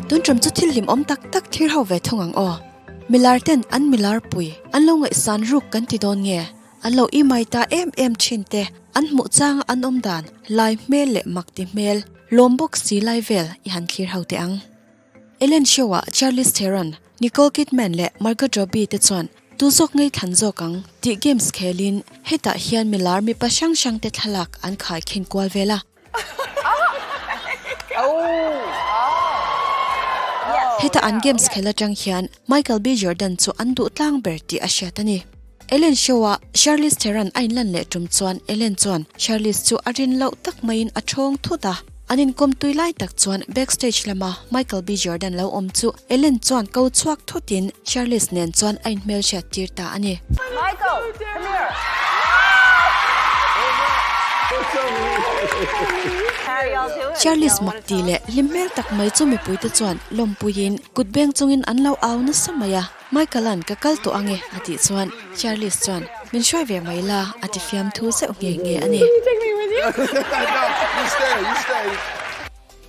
Tun ṭum chu thil hlimawm tak tak thlir ho ve thung ang aw. Milar ten an milar pui an lo ngaihsan ruk kan ti dawn nge? An lo imai ta em em thin te, an hmuh changa an awm dan, lai hmel leh mak ti hmel, lawm bawk si lai vel i han thlir ho teh ang. Ellen Show ah Charlize Theron, Nicole Kidman leh Margot Robbie te chuan tu zawk ngei thlan zawk ang tih games khelin hetah hian milar mipa hrang hrang te thlalak an khai khin kual vel a. Heta an games khel atang hian Michael B Jordan chu an duh tlang ber tih a hriat a ni. Ellen show-ah Charlize Theron a inlan leh tum chuan Ellen chuan Charlize chu a rin loh tak maiin a thawng thut a. An inkawm tui lai tak chuan backstage lama Michael B Jordan lo awm chu Ellen chuan ko chhuak thutin Charlize nen chuan a inhmelhriat tir ta a ni. Michael, come here. Charlize mak tih leh hlim hmel tak mai chu mipuite chuan lawmpuiin kut beng chungin an lo au nasa mai a. Michael-a'n ka kal tawh ange a tih chuan Charlize chuan min hruai ve mai la a ti fiamthu zeuh nghe nghe a ni.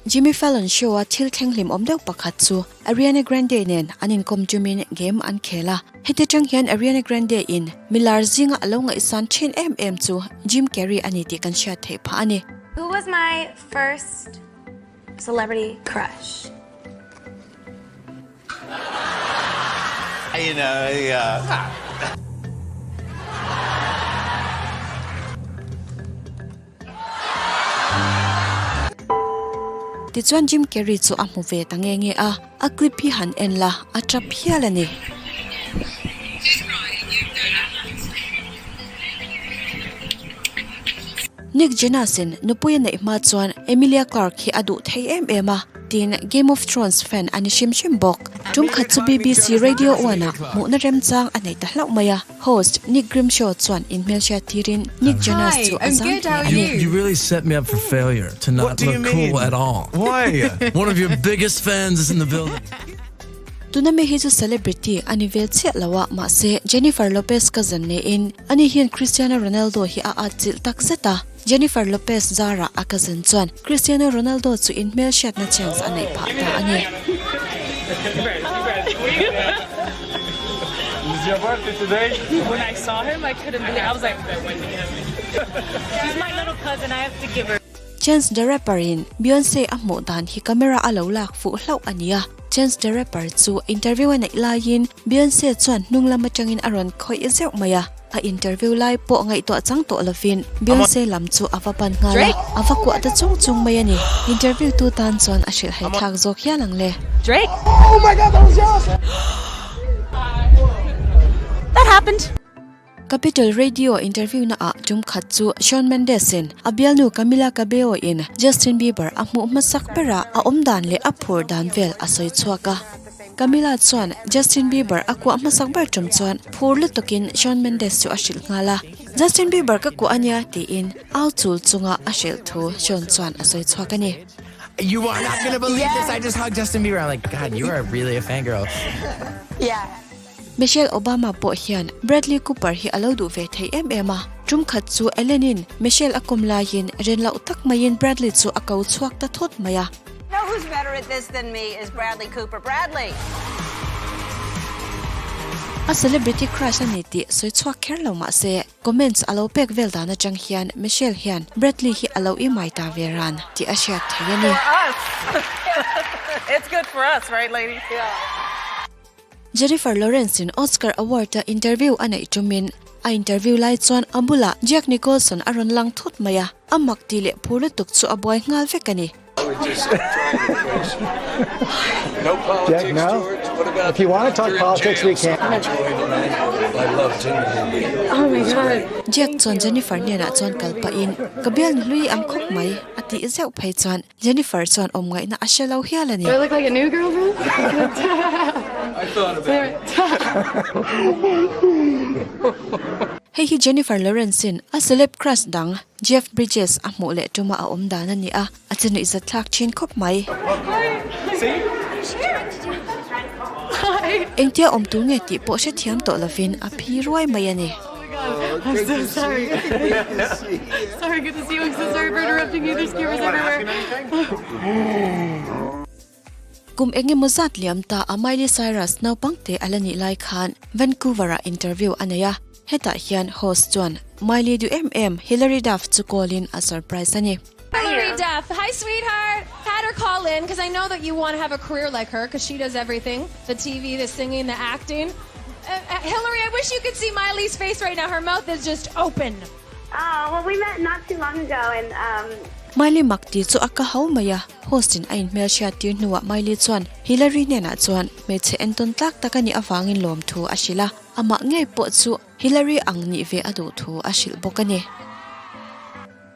Jimmy Fallon show-a thil thleng hlimawm deuh pakhat chu Ariana Grande nen an inkawm tumin game an khel a. Heti tang hian Ariana Grande in milar zinga a lo ngaihsan thin em em chu Jim Carrey a ni tih kan hriat theih phah a ni. Who was my first celebrity crush? You know, yeah. Tichuan Jim Carrey chu a hmu ve ta nge nge a, a clip hi han en la, a tap hial a ni. Nick Jonas in nupui a neih hma chuan Emilia Clarke hi a duh thei em em a, tin Game of Thrones fan a ni hrim hrim bawk. Tum khat chu BBC Radio One ah hmuhna remchang a nei ta hlauh mai a. Host Nick Grimshaw chuan inhmelhriat tirin Nick Jonas Hi, chu a I'm zam good, hle how a are ni. you? You really set me up for failure to What not do you look cool mean? at all. Why? One of your biggest fans is in the building. Tuna mi hi chu celebrity a ni vel chiah lo a, mahse Jennifer Lopez cousin niin ani hian Cristiano Ronaldo hi a atchilh tak zet a. Jennifer Lopez zarah a cousin chuan Cristiano Ronaldo chu inhmelhriatna chance a neih phah ta a ni. Chance the Rapper in Beyonce a hmuh dan hi camera a lo lak fuh hlauh a ni a. Chance the Rapper chu interview a neih laiin Beyonce chuan hnung lam atangin a rawn khawih zeuh mai a. A interview lai pawh ngaihtuah chang tawh lovin Beyonce lam chu a va pan nghal a, a va kuah ta chung chung mai a ni. Interview tu tan chuan a hrilh hai thlak zawk hial ang le. Drake! Oh my god, that was awesome! That happened! Capital Radio interview na ah tum khat chu Shawn Mendes in a bialnu Camila Cabello in Justin Bieber a hmuh hmasak berah a awm dan leh a phur dan vel a sawi chhuak a. Camila chuan Justin Bieber a kuah hmasak ber tum chuan phur lutukin Shawn Mendes chu a hrilh nghal a, Justin Bieber ka kuah a nia tiin au chul chunga a hrilh thu Shawn chuan a sawi chhuak a ni. You are not gonna believe this, I just hugged Justin Bieber, I'm like, God, you are really a fangirl. Yeah. Michelle Obama pawh hian Bradley Cooper hi a lo duh ve thei em em a, tum khat chu Ellen-in Michelle a kawm laiin ren loh tak maiin Bradley chu a ko chhuak ta thawt mai a. Know who's better at this than me is Bradley Cooper. Bradley! A celebrity crush a ni tih sawi chhuak kher lo mah se, comments a lo pek vel dan atang hian Michelle hian Bradley hi a lo imai ta ve ran tih a hriat thei a ni. It's good for us, right ladies? Yeah. Jennifer Lawrence in Oscar Award a interview a neih tumin a interview lai chuan a bulah Jack Nicholson a rawn lang thut mai a, a mak tih leh phur lutuk chu a buai nghal vek a ni. Jack, no? If you want to talk politics, we can. Jack chuan Jennifer hnenah chuan kal pahin, Ka bialnu hlui ang khawp mai, a tih zeuh phei chuan Jennifer chuan awm ngaihna a hre lo hial a ni. Do I look like a new girlfriend? I thought about it. Hei hi Jennifer Lawrence-in a celeb crush dang Jeff Bridges a hmuh leh tuma a awm dan a ni a, a che nuihzat thlak thin khawp mai. Engtia awm tur nge tih pawh hrethiam tawh lovin a phi ruai mai a ni. I'm so sorry. Sorry, good to see you. I'm so sorry for interrupting you. There's cameras everywhere. Kum engemaw zat liam ta a Miley Cyrus naupang te a la nih lai khan Vancouver ah interview a nei a, hetah hian host chuan Miley duh em em Hilary Duff chu call in a surprise a ni. Hilary Duff, Hi sweetheart! Had her call in cause I know that you want to have a career like her cause she does everything, the TV, the singing, the acting. Hilary, I wish you could see Miley's face right now, her mouth is just open. Oh, well we met not too long ago and um. Miley mak tih chu a ka hau mai a, host in a inhmel hriat tir hnuah Miley chuan Hilary hnenah chuan hmeichhe entawn tlak tak a nih avangin lawmthu a hrilh a, amah ngei pawh chu Hilary ang nih ve a duh thu a hrilh bawk a ni.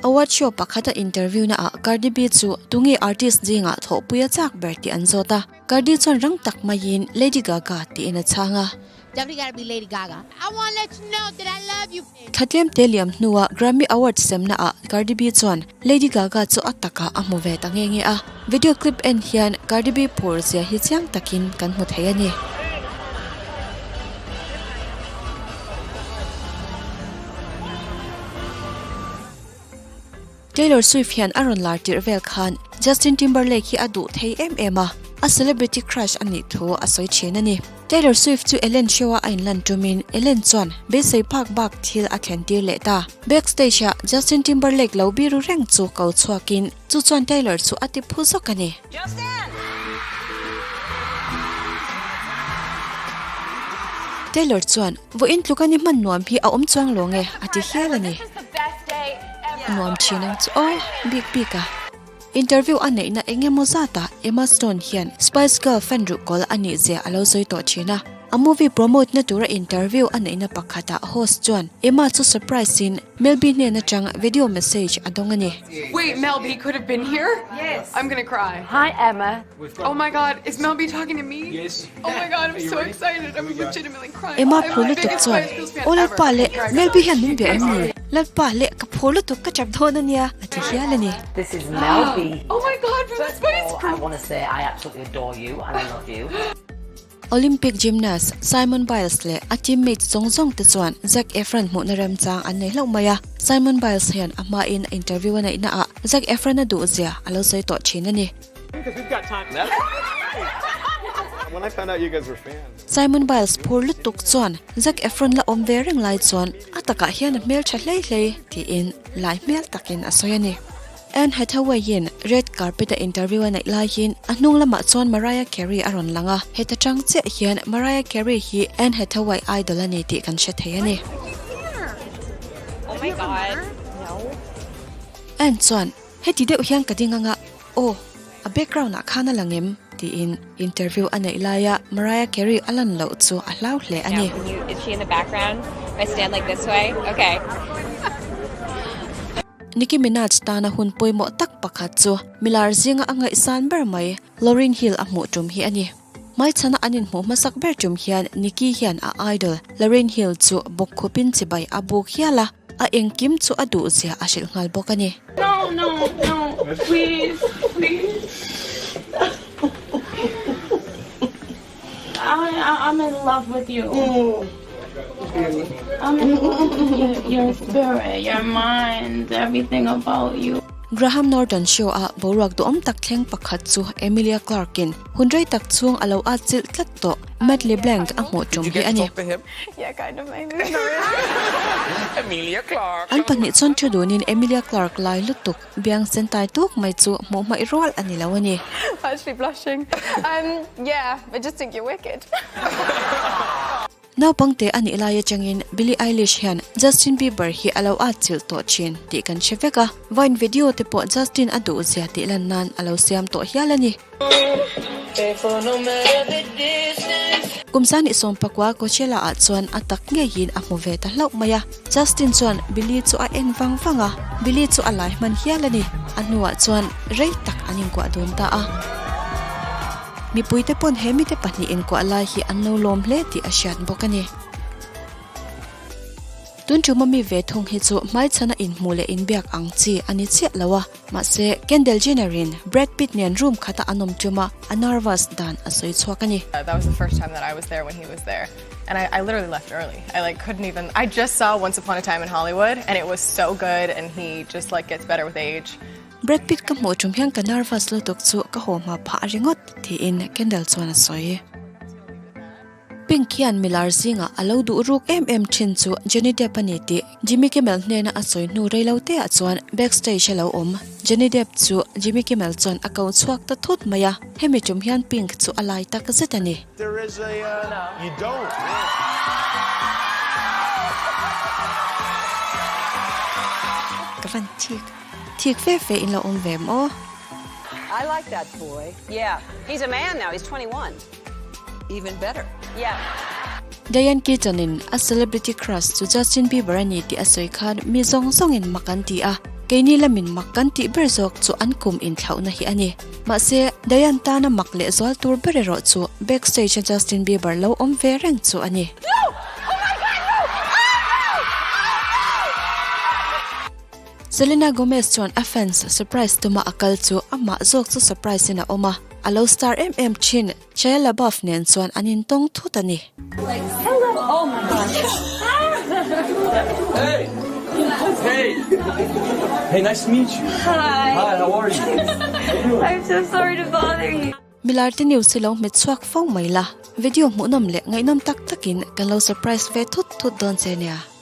Award show pakhata interview na ah Cardi B chu tunge artist zingah thawhpui a chak ber tih an zawt a, Cardi chuan rang tak maiin Lady Gaga tiin a chhang a. Thla tlemte liam hnua Grammy Awards semna ah Cardi B chuan Lady Gaga chu a takah a hmu ve ta nge nge a, video clip en hian Cardi B phur zia hi chiang takin kan hmu thei a ni. Taylor Swift hian a rawn lar tirh vel khan Justin Timberlake hi a duh thei em em a, a celebrity crush a nih thu a sawi thin a ni. Taylor Swift chu Ellen show-a a inlan tumin Ellen chuan beisei phak bak thil a thlen tir leh ta. Backstage-ah Justin Timberlake lo biru reng chu ko chhuakin chu chuan Taylor chu a ti phu zawk a ni. Taylor chuan, Vawiin tluk a ni hman nuam hi a awm chuang lo nge a ti hial a ni. Nuam thin ang chu aw, bik bik a. Interview a neihna eng emaw zatah Emma Stone hian Spice Girl fan ruhkawl a nih zia a lo sawi tawh thin a. A movie promote na tura interview a neihna pakhatah host chuan Emma chu surprise in Mel B hnen atang video message a dawng a ni. Wait, Mel B could have been here? Yes. I'm gonna cry. Hi Emma. Oh my god, is Mel B talking to me? Yes. Oh my god, I'm so excited. I'm legitimately crying. Emma phur lutuk chuan, Aw Lalpa leh Mel B hian min bia em ni? Lalpa leh ka phur lutuk ka tap dawn a nia a ti hial a ni. This is Mel B. Oh my god, from the Spice Girls. I want to say I absolutely adore you and I love you. Olympic gymnast Simone Biles leh a teammates zawng zawng te chuan Zac Efron hmuhna remchang an nei hlauh mai a, Simone Biles hian a hmain a interview a neihna ah Zac Efron a duhzia a lo sawi tawh thin a ni. Simone Biles phur lutuk chuan Zac Efron la awm ve reng lai chuan a takah hian a hmel tha hlei hlei tiin lai hmel takin a sawi a ni. Anne Hathaway-in red carpet-a interview a neih laiin a hnung lamah chuan Mariah Carey a rawn lang a, heta tang chiah hian Mariah Carey hi Anne Hathaway idol a ni tih kan hre thei a ni. Anne chuan, Heti deuh hian ka ding anga, aw, a background ah khan a lang em? tiin interview a neih laia Mariah Carey a lan loh chu a hlau hle a ni. Nicki Minaj tana hun pawimawh tak pakhat chu milar zinga a ngaihsan ber mai Lauryn Hill a hmuh tum hi a ni. Hmaichhana an inhmuh hmasak ber tum hian Nicki hian a idol Lauryn Hill chu bawkkhupin chibai a buk hial a, a engkim chu a duh zia a hrilh nghal bawk a ni. No, no, no, please, please. I, I'm in love with you. I'm in love with you, your spirit, your mind, everything about you. Graham Norton show a boruak duhawm tak thleng pakhat chu Emilia Clarke-in hun rei tak chhung a lo atchilh tlat tawh Matt LeBlanc a hmuh tum hi a ni. An pahnih chuan thu dunin Emilia Clarke lai lutuk biang sen tai tuk mai chu hmuh hmaih rual a ni lo a ni. Naupangte a nih lai atangin Billie Eilish hian Justin Bieber hi a lo atchilh tawh thin tih kan hre vek a, Vine video te pawh Justin a duh zia tih lan nan a lo siam tawh hial a ni. Kum sani sawmpakua Coachella ah chuan a tak ngeiin a hmu ve ta hlauh mai a, Justin chuan Billie chu a en vang vang a, Billie chu a lai hman hial a ni. A hnuah chuan rei tak an inkuah dun ta a. Mipuite pawn he mite pahnih inkuah lai hi an lo lawm hle tih a hriat bawk a ni. Tun ṭuma mi ve thung hi chu hmaichhana inhmuh leh inbiak ang chi a ni chiah lo a, mahse Kendall Jenner-in Brad Pitt nen room khata an awm ṭuma a nervous dan a sawi chhuak a ni. That was the first time that I was there when he was there and I I literally left early. I like couldn't even I just saw Once Upon a Time in Hollywood and it was so good and he just like gets better with age. Brad Pitt ka hmuh tum hian ka nervous lutuk chu ka haw hma phah ringawt, tiin Kendall chuan a sawi. Pink hian milar zingah a lo duh ruk em em thin chu Johnny Depp a ni tih Jimmy Kimmel hnena a sawi hnu rei lo teah chuan backstage a lo awm. Johnny Depp chu Jimmy Kimmel chuan a ko chhuak ta thut mai a, hemi tum hian Pink chu a lai tak zet a ni. There is a you don't. Ka van thik thik fe fe in lo awm ve maw? I like that boy. Yeah, he's a man now. He's 21. Even better. Yeah. Diane Keaton in a celebrity crush chu Justin Bieber a ni tih a sawi khan mi zawng zawngin mak an ti a, keini lamin mak kan tih ber zawk chu an kum inthlauhna hi a ni. Mahse, Diane tana mak leh zual tur ber erawh chu backstage a Justin Bieber lo awm ve reng chu a ni. Selena Gomez chuan a fans surprise tuma a kal chu amah zawk chu surprise in a awm a, a lo star em em thin. Shia LaBeouf nen chuan an intawng thut a ni. Milarte news hi lo hmet chhuak fo mai la, video hmuhnawm leh ngaihnawm tak takin kan lo surprise ve thut thut dawn che nia.